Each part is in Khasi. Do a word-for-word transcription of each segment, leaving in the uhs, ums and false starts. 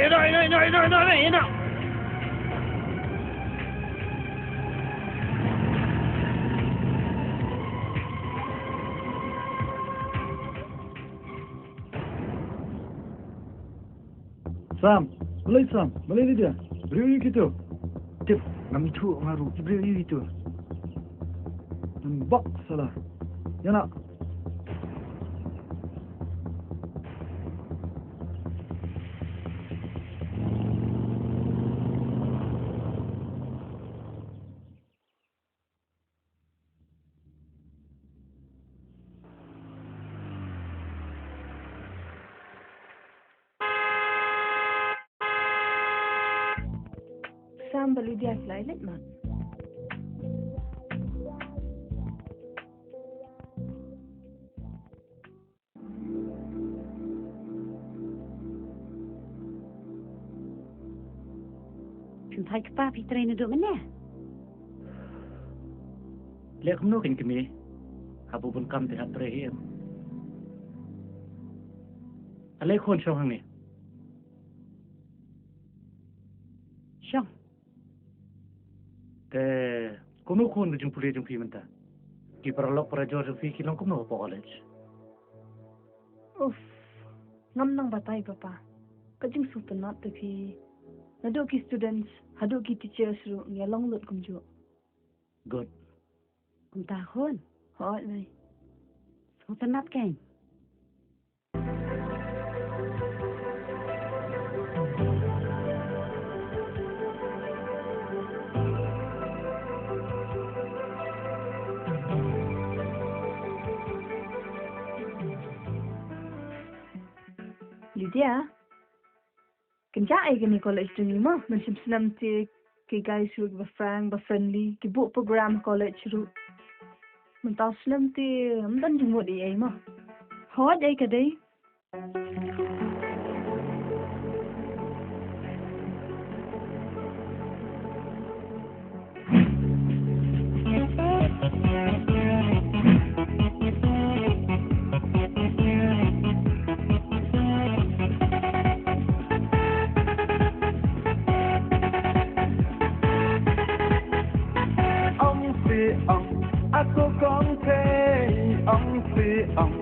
Ina, ina, ina, ina, ina, ina. Sam, balei Sam, balei Lydia? Briew ïa kito. Tip, ngam ithuh nga ruh, ki briew ïa kito. Ngan bok sala. Ïa na. Sam bad Lydia ki la ïaleit ma. Phi phai kpa phi trei naduh mynne? Leh kumno kein kmie? Haba bun kam te hap trei hi em. Ale khun shong hangne. Shong. Te kumno khun ka jingpule jong phi mynta? Ki paralok parajor jong phi ki long kumno hapoh college? Uff, ngam nang batai papa. Ka jingsngewtynnat te phi. Naduh ki students haduh ki teachers ruh ngi long lut kumjuh. Good. Kumta khun. Hooid mei. Sngewtynnat kein. Lydia, kynja ei kane college jong ngi mo, mynshem snem te ki guys ruh kiba frank, ba friendly, ki buh program college ruh. Mynta u snem te ym don jingmut ei ei mo. Hooid ei ka dei. Ong si ong, ako kong thei, ong si ong,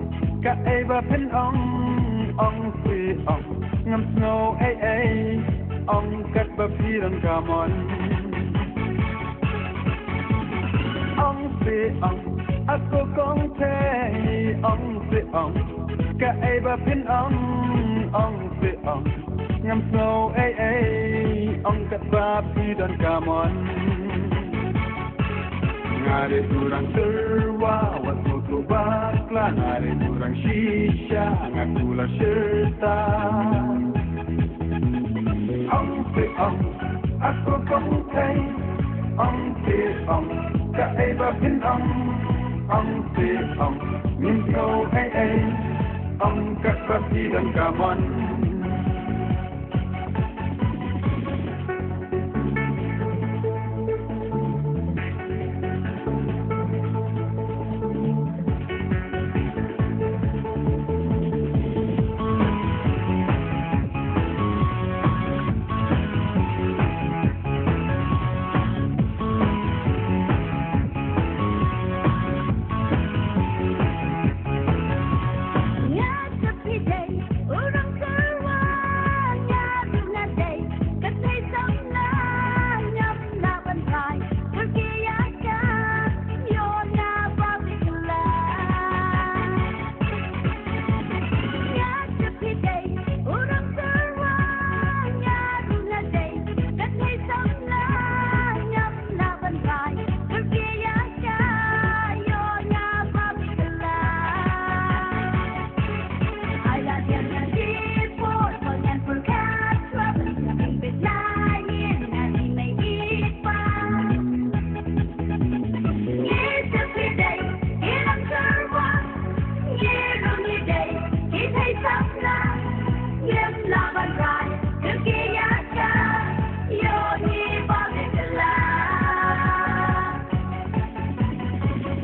kaei ba phin ong, ong si ong, ngam sngew ei ei, ong katba phi don ka mon. Ong si ong, ako kong thei, ong si ong, kaei ba phin ong, ong si ong, ngam sngew ei ei, ong katba phi don ka mon. Nga dei u rang syrwa, wat sngewthuh bakla, nga dei u rang shisha, nga kular shirta. Ong si ong, ako kong thei, ong si ong, kaei ba phin ong, ong si ong, ngim sngew ei ei, ong katba phi don ka mon.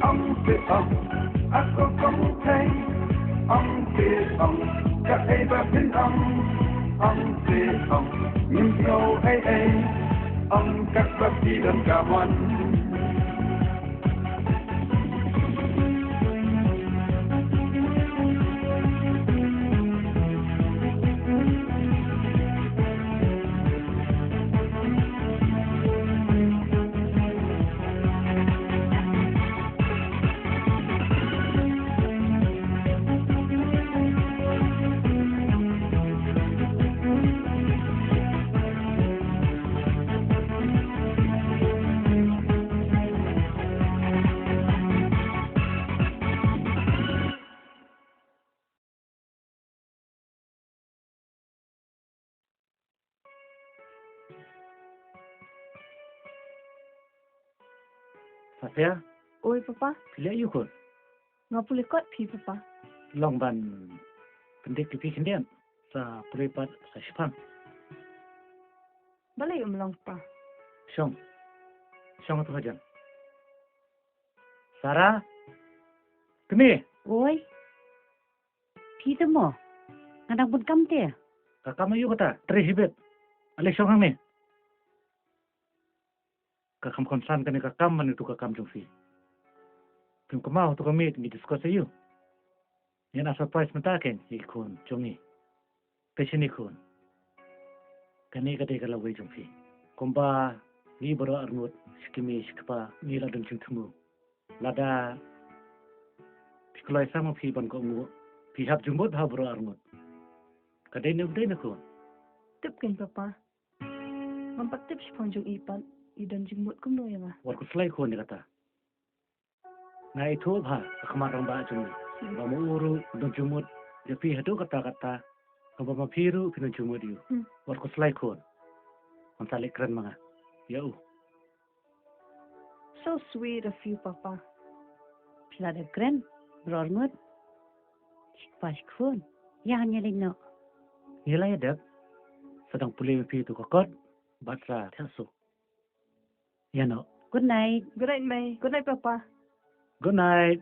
Ong si ong, ako kong thei. Ong si ong, kaei ba phin ong. Ong te ong, ngim ïoh ei ei. Ong kat ba ki don ka mon. Sophia? Oi, Papa. Phi leh aiu khun? Nga pule kot phi, Papa. Long ban pyndik ïa phi khyndiat. Sa pule pat sa shipang. Balei um long, Papa? Shong. Shong tu hajan. Sara. Kmie. Oi. Phi te mo. Nga dang bun kam te. Ka kam aiu kata? Trei hi bit. Ale shong hangne. Ka kham khon san kane ka kam mane tu ka kam jong phi. Phim kynmaw tu ka miet ngi discuss aiu. Ngan ai surprise mynta kein ïa ki khun jong ngi. Te shini khun. Kane ka dei ka lawei jong phi. Kumba ngi baroh arngut shi kmie shi kpa ngi la don jingthmu. Lada phi kloi sam ma phi ban kohnguh phi hap jingmut ha baroh arngut. Ka dei ne ym dei ne khun? Tip kein Papa. Ngam pat tip shaphang jong i pat i don jingmut kumno ïa nga. Wat khuslai khun ïa kata. Nga ithuh bha ha khmat rangbah jong ngi ba ma u ruh u don jingmut ïa phi haduh katta katta. Kumba ma phi ruh phi don jingmut ïa u. Hmm. Wat khuslai khun. Ngan sa leit kren ma nga ïa u. So sweet of you, Papa. Phi la dep kren baroh arngut. Shi kpa shi khun. Ïa ngi leit noh. Ngi la ïa dep. Sa dang pule ma phi tu ka kot bad sa thiah suk. Ïa noh. Good night. Good night, Mei. Good night, Papa. Good night.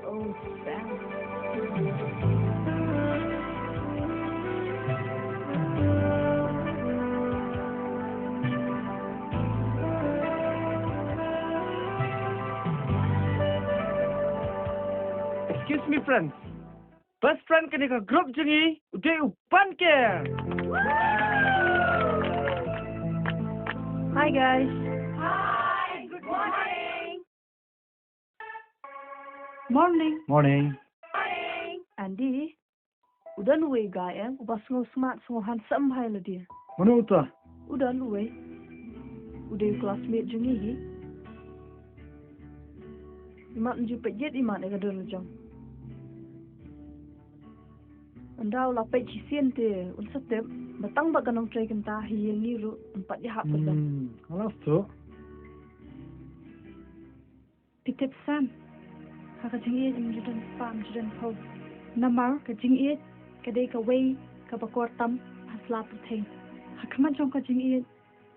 Oh, Sam. Excuse me, friends. Best friend kane ka group jong ngi u dei u Panker. Hi guys. Hi, good morning. Morning. Morning. Andy, u don uwei u guy em, uba sngew smart, sngew handsome bha ïa lade. Mano uta? U don uwei. U dei u classmate jong ngi hi. Imat un ju peit ïa imat ïa ka dur la jong. Ynda u la peit shisien te un sa tip ba tang ba ka nongtrei kynta hi ïa ngi ruh un pat ïahap pat ban. Hmm, alas tu. Phi tip Sam, ha ka jingïeit ym ju don spah ym ju don phew. Namar ka jingïeit ka dei kawei kaba kor tam ha sla pyrthei. Ha khmat jong ka jingïeit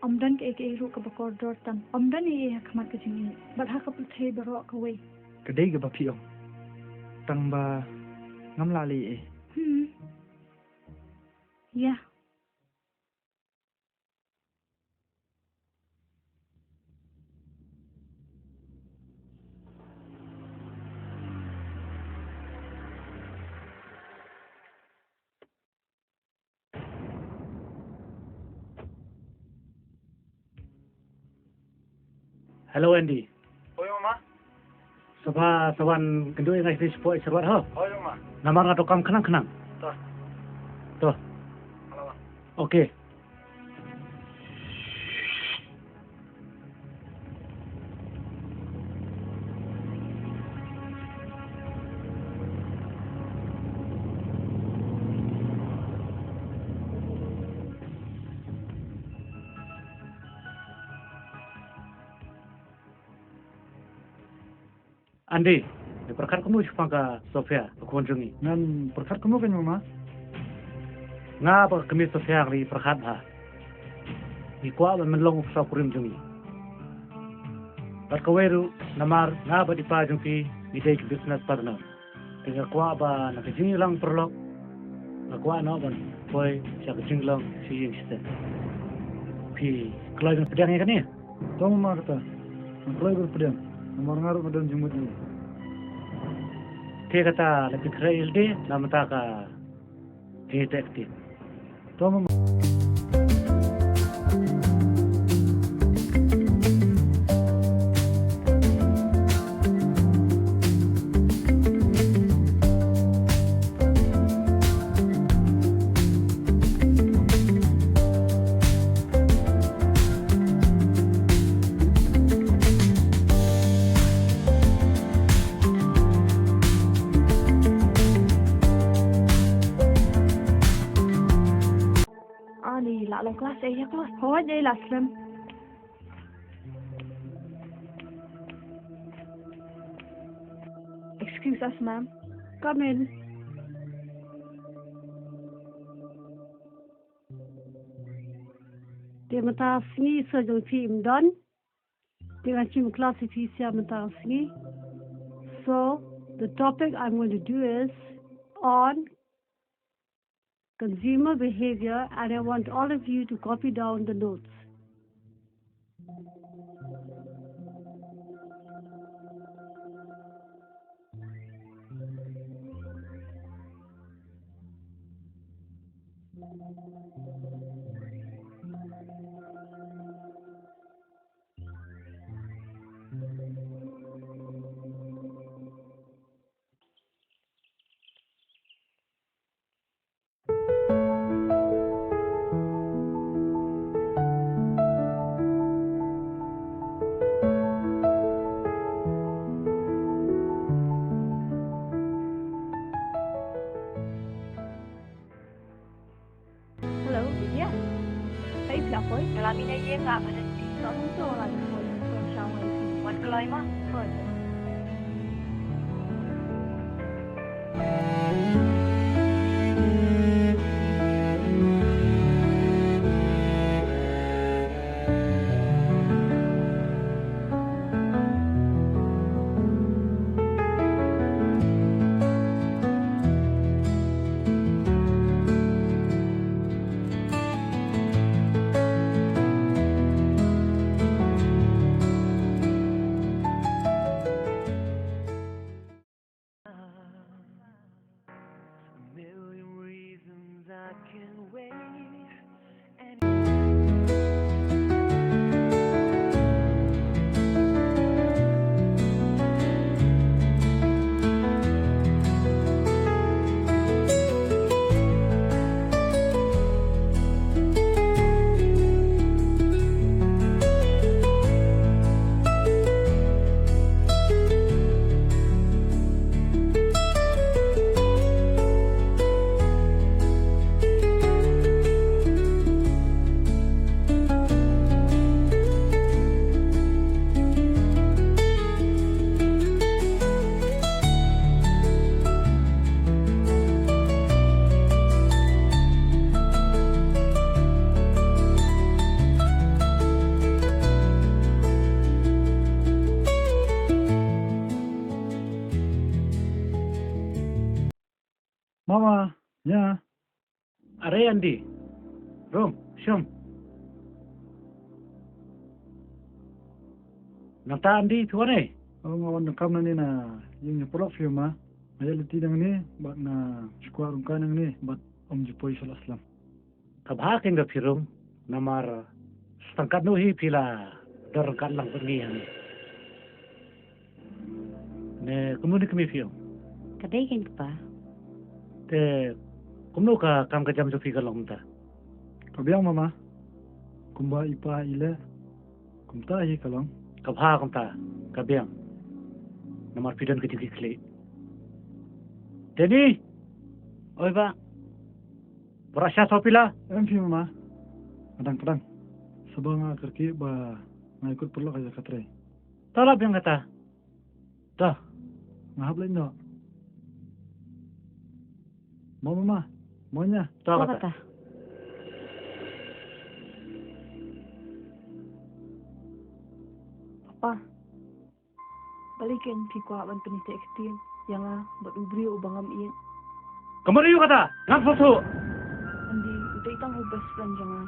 ym don kaei kaei ruh kaba kordor tam. Ym don ei ei ha khmat ka jingïeit. Bad ha ka pyrthei baroh kawei. Ka dei kaba phi ong. Tang ba ngam lah leh ei ei. Hmm. Ïa. Hello, Andy. Oi, Mama. Sngewbha sa wan kynduh ïa nga shane shapoh i syrwat, ho? Hooid, Mama. Namar nga donkam khnang khnang. To. To. Halo, Mama. Okay. Andy, ngi pyrkhat kumno shaphang ka Sophia, ka khun jong ngi? Ngan pyrkhat kumno kein, Mama? Nga bad ka kmie Sophia ngi pyrkhat bha. Ngi kwah ban long u ksaw kurim jong ngi. Bad kawei ruh namar nga bad i pa jong phi ngi dei ki business partner. Te nga kwah ba na ka jingïalang paralok nga kwah noh ban poi sha ka jinglong shi ïing shi sem. Phi kloi ban pdiang ïa kane? To mama, kata nga kloi ban pdiang. Namar nga ruh nga don jingmut ïa. Te kata la phi khreh ïa lade na mynta ka jingïateh ktien. To mama. Ani la long class eh, ya class. Hoi, dei la slem. Excuse us, ma'am. Come in. Te mynta sngi sa jong phi im don. Te ngan shim class ïa phi sa mynta sngi. So the topic I'm going to do is on consumer behavior, and I want all of you to copy down the notes. Hello, Vidya. Kaei phi la poi? Nga la mih na ïing, nga pynban. Sa kumto la poi. Sa shang wei. Wan kloi ma. Hooid. A million reasons I can wait. Mama, ïa. Are Andy. Rom, shong. Nangta Andy, phi wan ei? Oh, nga wan donkam nangne na ïing jong paralok phi ma. Nga ïaid lynti nangne bad nga shu kwah rung kai nangne bad ym ju poi sha la slem. Ka bha kein ba phi rung, namar tang katno hi phi la don ryngkat lang bad ngi hangne. Ne kumno ne kmie phi ong? Ka dei kein kpa. Te kumno ka kam ka jam jong phi ka long mynta? Ka biang mama. Kumba i pa i leh kumta hi ka long. Ka bha kumta, ka biang. Namar phi don ka jingkitkhlieh. Te ni. Oi ba. Para sha sopila. Em phi mama. Padang padang. Saba nga kyrkieh ba nga ïakut paralok ha ïa ka trei. To la biang kata. To. Nga hap leit noh. Mo mama. Mo nya. To kata. Papa. Balei kein phi kwah ban pynïateh ktien ïa nga bad u briew uba ngam ïeit? Ka mut aïu kata? Ngam sngewthuh. Andy u dei tang u best friend jong nga,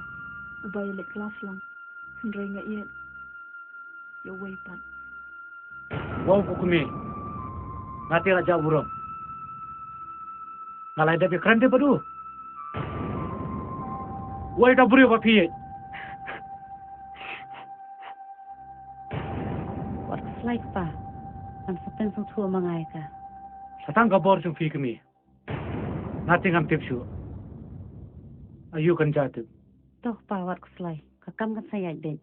uba ïaleit klas lang. Hynrei nga ïeit ïa uwei pat. Wow, ko kmie. Nga te la jah burom. Nga la dep ïakren te bad u. Uwei uta u briew ba phi ïeit? Wat khuslai kpa. Ngam sa pynsngewthuh ma nga ïa ka. Sa tang ka bor jong phi kmie. Nga te ngam tip shuh. Aïu kan jia tip? To pa, wat khuslai. Ka kam kan sa ïaid beit.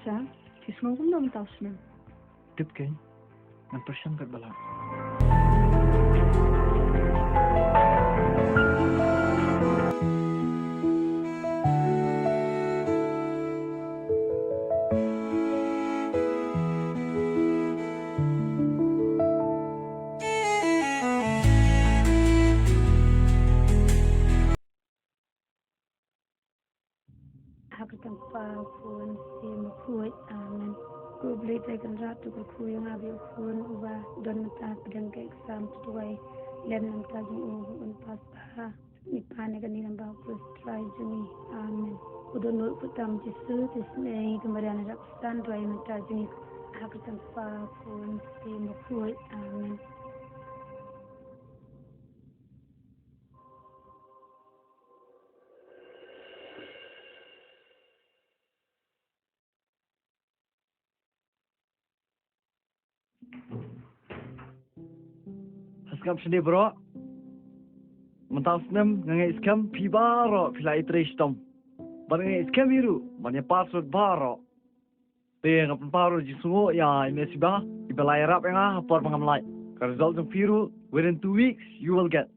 Sha, phi sngew kumno mynta u snem? Tip kein, ngan pyrshang katba lah. Ha ka kyrteng Kpa, Khun, Mynsiem Bakhuid. Amen. Ko Blei Trai Kynrad, to kyrkhu ïa nga ba ïa u khun uba don mynta pdeng ka exam, to duwai lem na bynta jong u ba un pass bha. Ngi pan ïa kane lyngba U Khrist Trai jong ngi. Amen. U dohnud u kyrteng Jisu, to isynei ïa ka Maria na rapstan, duwai na bynta jong ngi. Ha ka kyrteng Kpa, Khun, Mynsiem Bakhuid. Amen. Ha sngap shane baroh. Mynta u snem nga ngeit skhem phi baroh phi la ïatrei shitom. Bad nga ngeit skhem ïa ruh ban ïa pass lut baroh. Te nga pynpaw ruh jingsngewnguh ïa i Miss Hiba iba la ïarap ïa nga ha por ba ngam lait. Ka result jong phi ruh, within two weeks you will get.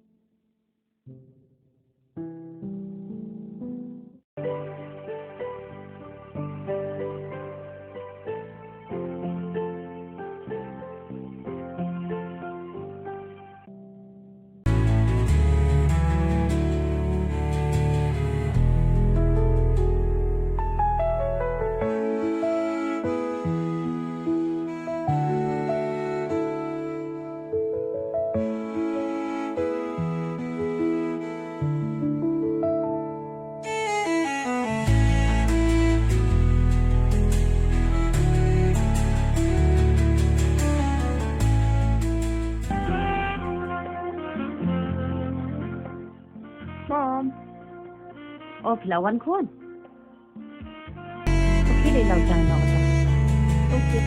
Mom. Oh, phi la wan khun. Okay, dei lau jang lau jang. Okay.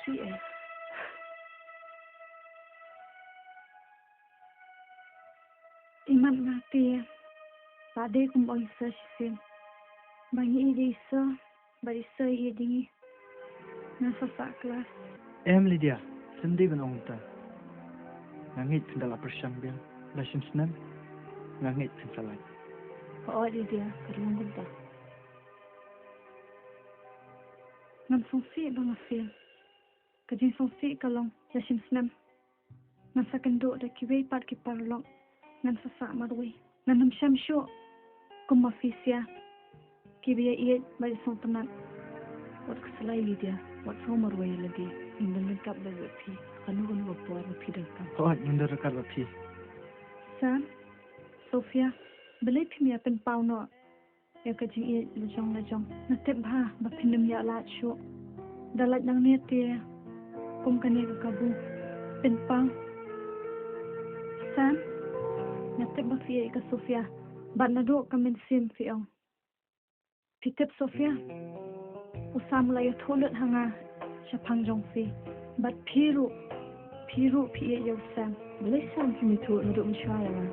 Shi eh. Imat nga te ba dei kum ong sa shisien ba ngi i dei sa ba dei sa i dei ngi. Nga sa sa klas. Em Lydia, sendiri ban ong ta. Nga ngeit phin da la pyrshang biang la shim snem. Nga ngeit phin sa lait. Ka oi Lydia ka long kumta. Ngam sngewsih ba nga fail. Ka jingsngewsih ka long la shim snem. Ngan sa kynduh da kiwei pat ki paralok. Ngan sa sah marwei. Ngan ym shem shuh kum ma phi sia. Kiba ïa ïeit ba ïa sngewtynnat. Wat khuslai Lydia, wat sngew marwei lade. Ngin don ryngkat bad phi. Kano kano ka por ba phi donkam. Hooid, ngin don ryngkat bad phi. Sam, Sofia, balei phim ïa pynpaw noh ïa ka jingïeit lajong lajong. Nga tip bha ba phin ym ïa lait shuh. Da lait nangne te kum kane ka kabu. Pynpaw. Sam, nga tip ba phi ïeit ïa ka Sofia. Bad naduh ka mynsiem phi ong. Phi tip Sofia, u Sam u la ïathuh lut ha nga shaphang jong phi. Bad phi ruh, phi ruh phi ïeit ïa u Sam. Balei Sam phim ïathuh naduh mynshuwa ïa nga?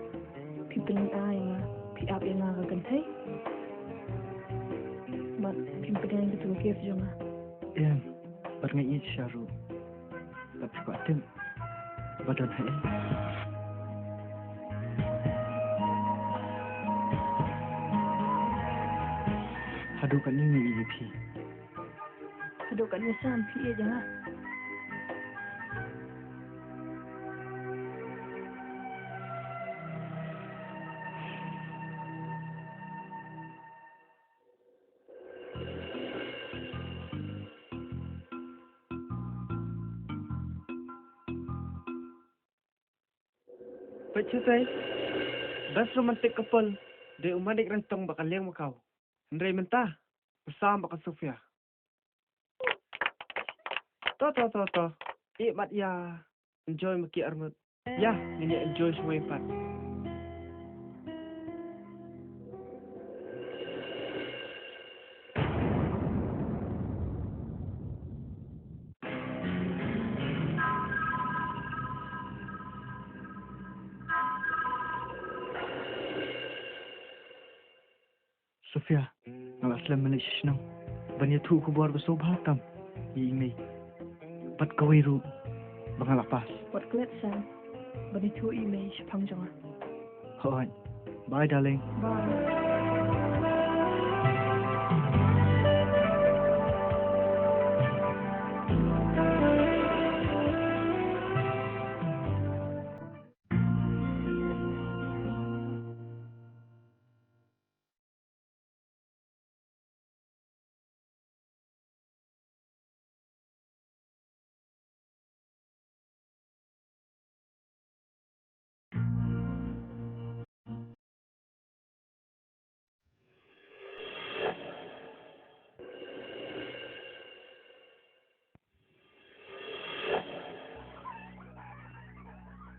Phi pynlyngngai ïa nga, phi ap ïa nga ka kynthei. Bad phim pdiang ïa katu ka gift jong nga. Em, bad nga ïeit shisha ruh. Bad phi kwah tip ba don haei? Haduh katne nga ïeit ïa phi. Haduh katne Sam phi ïeit ïa nga. Peit shatei, best romantic couple, dei u Manik Rangtong bad ka Liang Makaw. Hynrei mynta, u Sam bad ka Sofia. To, to, to, to. Ïeh mat ïa. Enjoy ma ki arngut. Ïa, ngin ïa enjoy shawei pat. Sofia, nga la slem mynta shisnem ban ïathuh khubor ba sngewbha tam ïa i mei. Bad kawei ruh ba nga la pass. Wat klet Sam ban ïathuh ïa i mei shaphang jong nga. Hooid. Bye darling. Bye.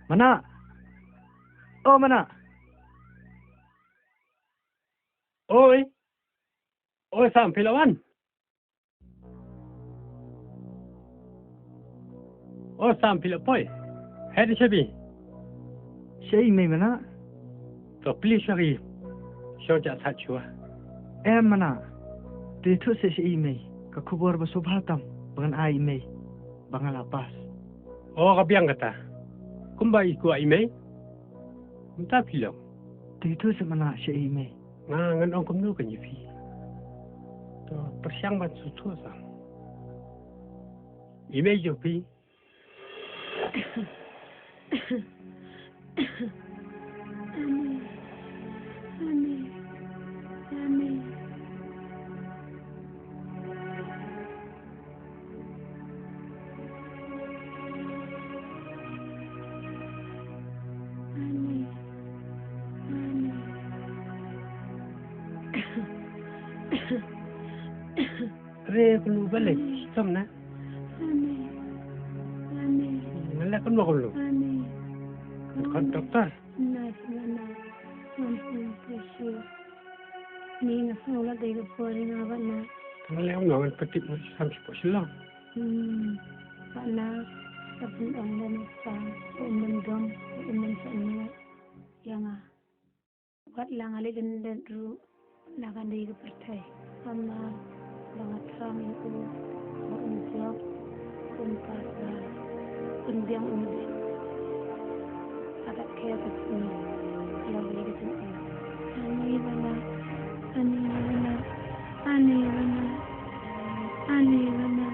Mana? Oh, Mana? Oi. Oi, Sam, phi la wan? O Sam, phi la poi? Hei, di shabi. Shaei i mei Mana? To pli shaei. Shong ja sat shwa. Em Mana. Te ïathuh seh shaei i mei. Ka khubor ba sngewbha tam ba ngan ai i mei ba nga la pass. O ka biang kata. Kumba i kwah i mei. Mynta phi long. Te ïathuh seh Mana shaei i mei. Nga ngan ong kumno kane ïa phi. To pyrshang ban sngewthuh Sam. I mei jong phi. Re kulu balik, stom na. Ngalek kan bakulu. Kan doktor. Ni nga sngewlat dei ka por nga bad na. Ngalek kan bakulu, patip ngan sam sipok silang. Hmm. Hana ka pynong da nasa, u mynjong, u mynjong ïa nga. Wat la nga leit lyndet ruh na kane ka pyrthei. Namar ba nga thrang ïa u ba un jop, un pass ba un biang, un biang. Hadat ka ïa ka jingim ïa u ïa ka jingim. Ani bana, ani bana, ani bana, ani bana.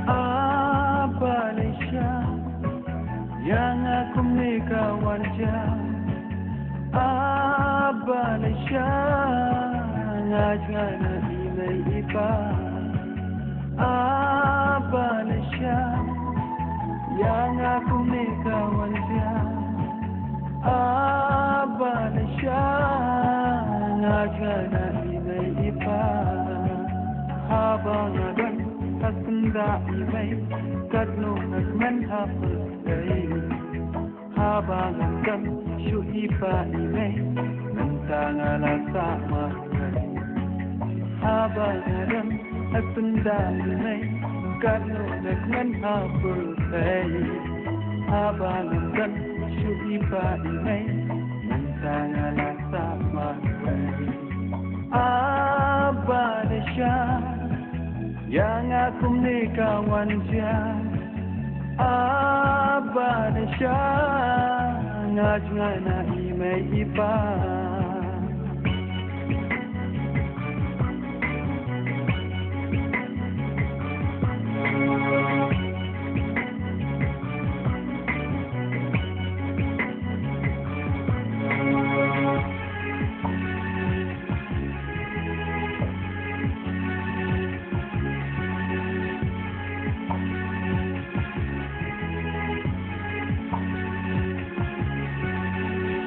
A Baleisha, ïa nga kumne ka wan jia. A Baleisha, nga jngai na i mei i pa. A Baleisha, ïa nga kumne ka wan jia. A Baleisha, nga jngai na i mei i pa. Haba nga don ha syndah i mei, katno nga kmen ha pyrthei. Haba nga don shuh i pa i mei, mynta nga la sah marwei. Haba nga don ha syndah i mei, katno nga kmen ha pyrthei. Haba nga don shuh i pa i mei, mynta nga la sah marwei. A Baleisha, ïa nga kumne ka wan jia. A Baleisha, nga jngai na i mei i pa.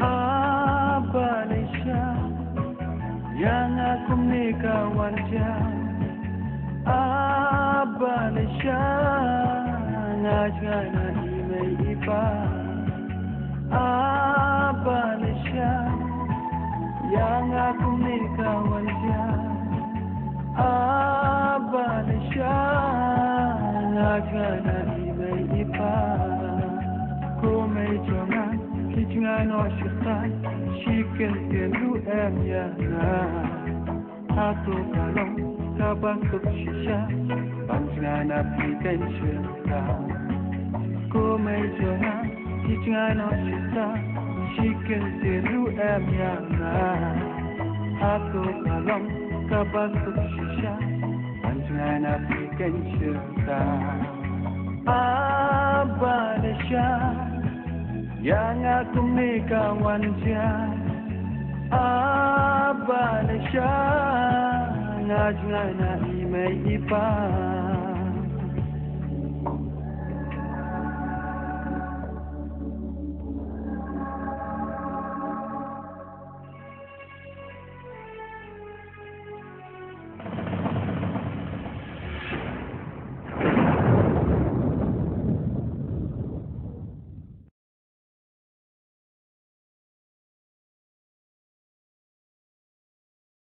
A Baleisha, ïa nga kumne ka wan jia. A Baleisha, nga jngai na i mei i pa. A Baleisha, ïa nga kumne ka wan jia. A Baleisha, nga jngai na i mei i pa. Ko mei jong nga, ki jngai noh shisha, shi kyntien ruh em ïa nga. Hato ka long kaba suk shisha ban jngai na phi kein shisha? Ko mei jong nga, ki jngai noh shisha, shi kyntien ruh em ïa nga. Hato ka long kaba suk shisha ban jngai na phi kein shisha? A Baleisha, ïa nga kumne ka wan jia. A Baleisha, nga jngai na i mei i pa.